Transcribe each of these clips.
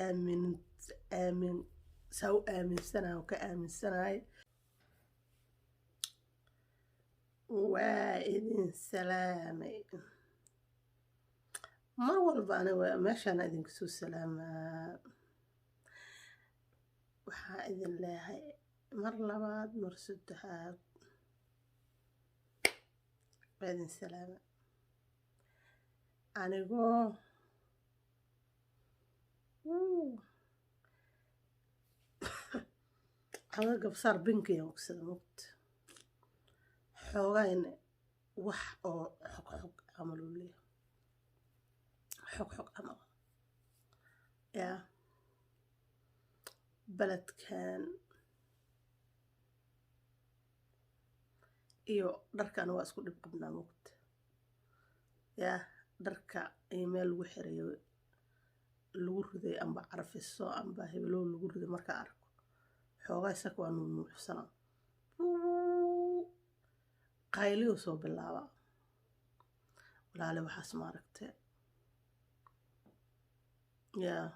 Aamin aamin saa u aaminsanahay oo ka aaminsanahay. Waa idin salaamay mar walba. Aniga meeshaan idinku soo salaamaa. Waxaa idin leeyahay mar labaad, mar saddexaad, waa idin salaama anigoo xooga gabsaar binkiya ogsada mugta xoogayna wax oo xog xog camal uu leeyahay, xog xog camal. Yaa beledkan iyo dharkan waa isku dhib qabnaa mugta. Yaa dharka iyo meel lagu xirayo lagu riday amba carfiso amba hebelow lagu riday, markaa arko xoogaa isaga waa nuunuuxsanaa, qayliyu soo bilaabaa. Walaale, waxaas ma aragtee? Yaa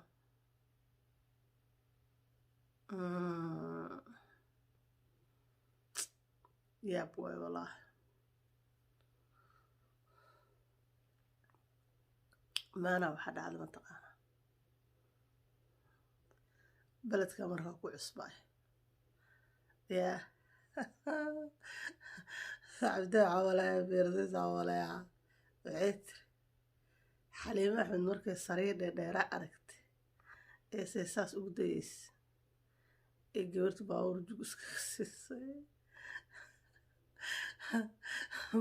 yaab waay walaahi. Maanaa waxaa dhacda mataqaanaa, beledka markaa ku cusbaay, yaa sacabdee cawalaya beersis cawalaya, waxay tiri Xaliime Axmed markay sariir dheerdheeraa aragtay ee say saas ugu dayeysa ee gabarta baabuur jug iskaga siisay.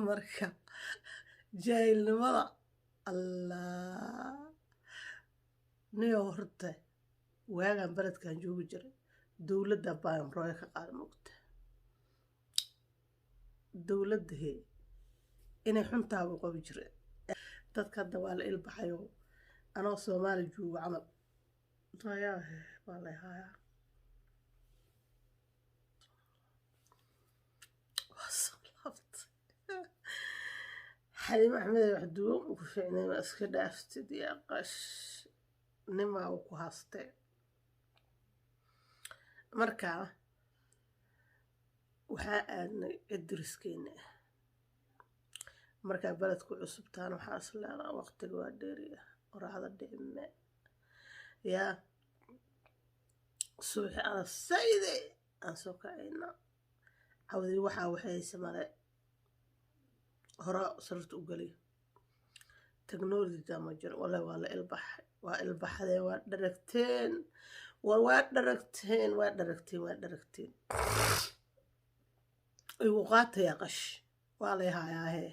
Marka jaahilnimada Allah niyo horta waagaan beledkan joogi jiray, dowladda baan rooyo ka qaada mogta. Dowladda he inay xuntaaba qabi jiray dadka. Hadda waa la ilbaxayo, anoo Soomaali joogo camal ayaa baa lay hayaa. Waa soo laabtay. Xaliime Axmed wax duwan ugu fiicnay ma iska dhaaftid yaa qash nimaa uu ku haastee. Marka waxaa aadnay cid deriskeena ah. Markaa beledku cusubtaana waxaa is leedaha waqtiga waa dheeriya, qoraxda dhicime. Yaa subaxi ana sayde aan soo kacayna cawdii, waxaa waxayse male hore sariirta u geliyo. Technology ma jiro wallahi. Waa la ilbaxay, waa ilbaxdeen, waa dharagteen, waa dharagteen, waa dharagteen, waa dharagteen. Igu qaataya qash, waa lay hayaahee,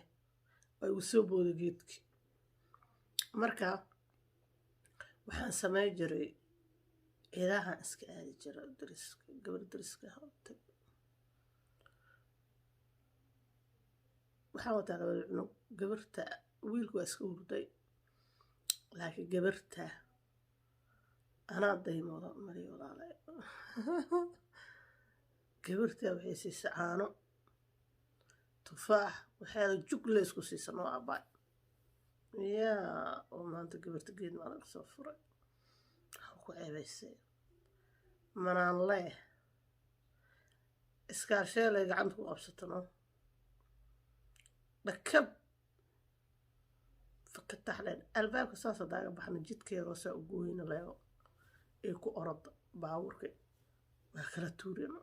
waa igu soo booda geedkii. Marka waxaan samey jiray ciidahan iska aadi jira dariska, gabar dariska tag. Waxaan wataa labada cunug. Gabarta wiilku waa iska hurday, laakiin gabarta anaa daymooda mariya. Walaale, gabarta waxay siisa caano, tufaax, waxeeda jugle isku siisa noo abaay. Yaa oo maanta gabarta geed maa laga soo furay, waxaa ku ceebaysay manaan leh iskaasheelay gacanta ku qabsato no dhakab fakataxleen albaabka. Saas hadaaga baxna jidkeeda saa u gooyna leego ee ku orada baabuurka waa kala tuurino.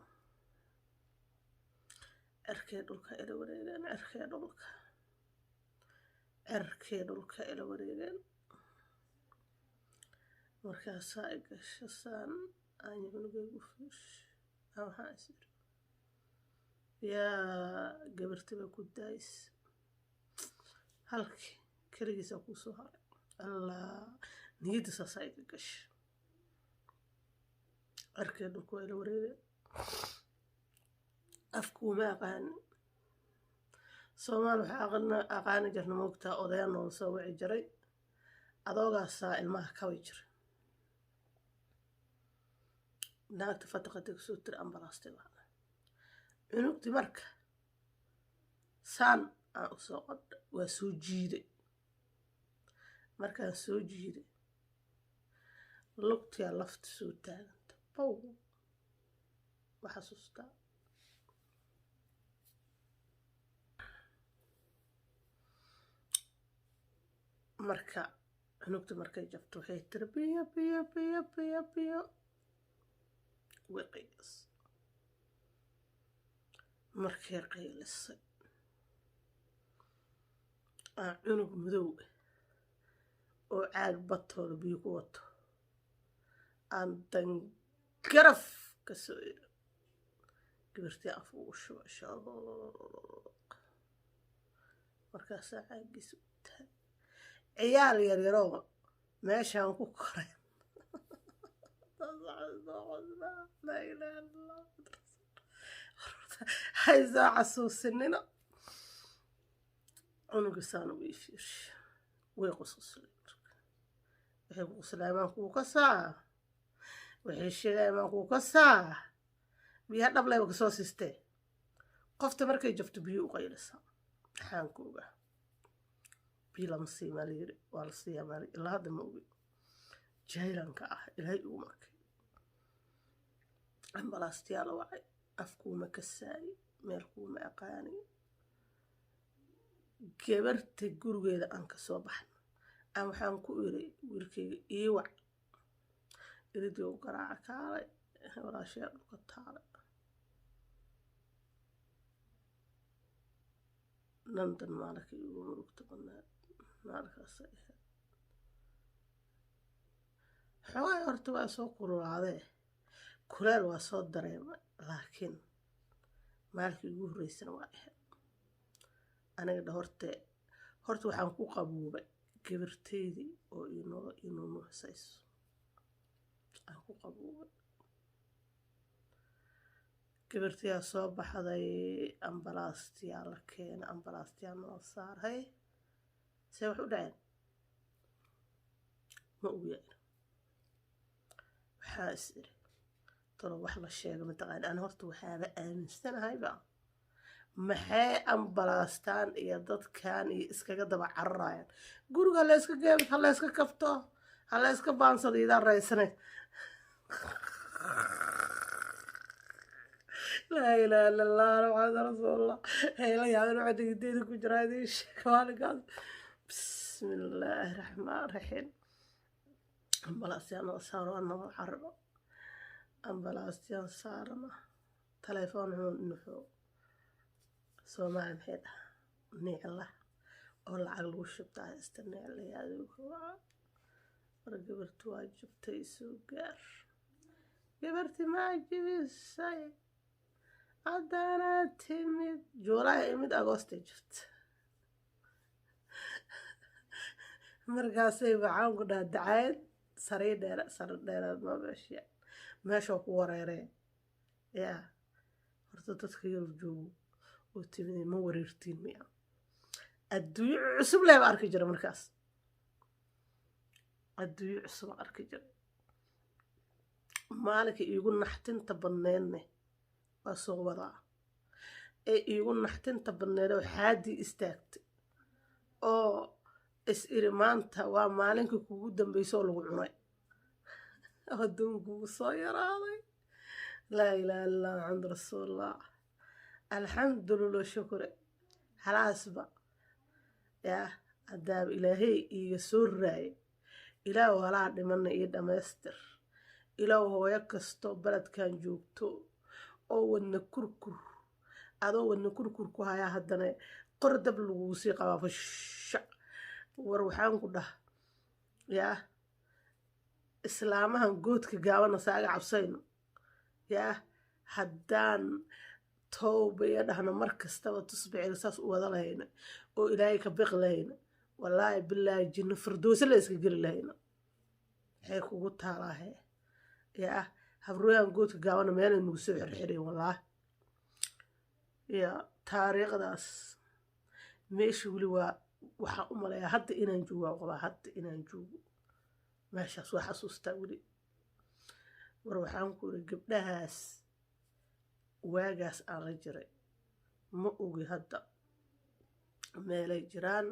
Cirkee dhulka ila wareegeen, cirkee dhulka, cirkee dhulka ila wareegeen. Markaasaa i gasho saan aan cunugaygu fiish waxaan is iri, yaa gabartiba ku daayis halkii keligiisaa kuu soo haray. Allah, niyadda saasaa iga gashay, cirkee dhulka waa ila wareegeen. Afku uma aqaanin Soomaali, waxaa aqaani jirna moogtaa odaya noola soo wici jiray, adoogaasaa ilmaha kabi jiray. Naagta fataqatay kusoo tiri ambalaastay wacda cunugtii. Marka saan aan u soo qabdha, waa soo jiiday. Markaan soo jiiday Lugtiyaa lafta soo taaganta bow. Waa xasuustaa. Marka cunugta markay jabto waxay tiri biyo biyo biyo biyo biyo, way qaylisay. Markay qaylisay aa cunug madow ah oo caag batooda biyo ku wato aan dangaraf ka soo iri, gabartii af ugu shuba shooq. Markaasaa caagiisa u taagay. Ciyaal yaryaroo meeshaan ku koray, laa ilaaha illallah, haysoo xasuusinina. Cunuga saan ugu ifiirsha, way qusquslay. Marka waxay ku quslaamaan kuu kasaa, waxay sheegayaan kuu kasaa, biyaha dhableyba kasoo siistee. Qofta markay jabto biyo u qaylisaa, maxaan ku ogaa? Biyo lama sii maa layiri, waa la siiyaa maa ilaa hadda ma ogi, jahaylanka ah ilaahay ugu markay. Ambalaastiyaa la wacay, afkuuma kasaayi, meel kuuma aqaani. Gabarta gurigeeda aan kasoo baxno aan waxaan ku iri wiilkayga ii wac, iridii u garaaca, kaalay walaashayaa dhulka taalay. London maalinkii ugu murugta badnayd maalinkaasay ahayd. Xoogaa horta waa soo kululaadee, kuleel waa soo dareemay, laakiin maalinkii ugu horreysana waa ahayd. Aniga dha horte horta waxaan ku qabuubay gabarteydii oo inoo nuuxsayso aan ku qabuubay. Gabartiyaa soo baxday, ambalaastiyaa la keenay, ambalaastiyaa nala saaray. See wax u dhaceen ma ogiya. Waxaa is iri talo wax la sheega mataqaani. Ani horta waxaaba aaminsanahayba, maxay ambalaastaan iyo dadkan iyo iskaga daba cararayaan? Guriga ha layska geeb, ha layska kafto, ha layska baansado, idaan raysanay. Laa ilaaha illa allah, maxamed rasuulullah. Hayla yaabin waxa dhigiteeda ku jiraa idiin sheega maalinkaas. Bismillaahi raxmaan raxiim. Ambalaasyaan nala saaro, aan nala cararo, ambalaasyaan saarana. Taleefon xun nuxuu Soomaali maxay dhahaa, nicla oo lacag lagu shubtaa haysta, niclaya aduunka waa. War gabarti waa jabtay, soo gaar. Gabarti maa jibisay? Haddana timid Juulaay imid, Agoostay jirta. Markaasay waxaan ku dhaha dacaayad sarii dheer, sari dheeraad ma meesha meesha ku wareeree. Yaa horta dadka Yurub joogo oo timid ma wareertiin miya? Adduunyo cusub leeba arki jira markaas, adduunyo cusub arki jira. Maalinka iigu naxtinta badneedne waa soo wadaa ee iigu naxtinta badneed oo xaaddii istaagtay oo is iri maanta waa maalinka kugu dambaysa oo lagu cunay, adduun kugu soo yaraaday. Laa ilaaha illallah, maxamed rasuulullah. Alxamdulillah, shukre halaasba yaa haddaaba ilaahay iiga soo raayay. Ilaah walaa dhimana ii dhammaystir. Ilaah hooyo kasto beledkan joogto oo wadna kurkur, adoo wadna kurkur ku hayaa haddana qor dab lagugu sii qabaa fashac. War waxaan ku dhah yaa islaamahan goodka gaabana saaga cabsayno yaa haddaan towbaya dhahno mar kastaba tusbiciga saas u wada lahayna oo ilaahay ka biqi lahayna, wallaahi bilaahi jinno firdowse la iska geli lahayna. Maxay kugu taalaahe yaa habrooyan goodka gaabana meelay nagu soo xirxireen wallaahi. Yaa taariikhdaas meesha weli waa waxaan u maleeyaa hadda inaan joogo, waan qabaa hadda inaan joogo meeshaas, waa xasuustaa weli. War waxaan ku iri gabdhahaas waagaas aan la jiray ma ogi hadda meelay jiraan.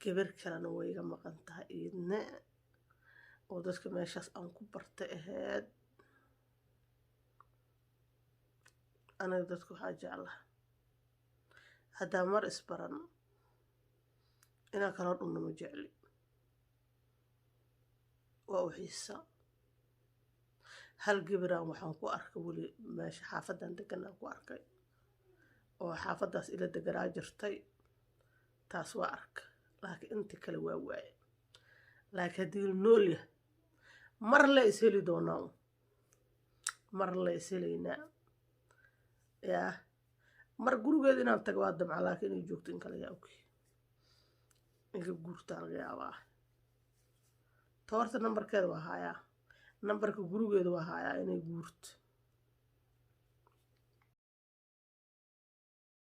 Gabar kalena way iga maqan tahay iidne. Oo dadka meeshaas aan ku bartay ahayd. Aniga dadka waxaa jeclaha haddaa mar isbaran inaan kala dhunno ma jecli. Waa u xiisa. Hal gibiraan waxaan ku arkay weli meesha xaafadan degan aan ku arkay, oo xaafaddaas ila deganaa jirtay. Taas waa arka, laakiin inta kale waa waaye. Laakiin haddii nool yahay, mar la is heli doonaa, mar la is helaynaa. Yaa mar gurigeeda inaan tago waa damca, laakiin inay joogto in kale yaa ogey. Inka guurtaa laga yaabaa. Toorta nambarkeeda waa haayaa, nambarka gurigeeda waa haayaa. Inay guurto.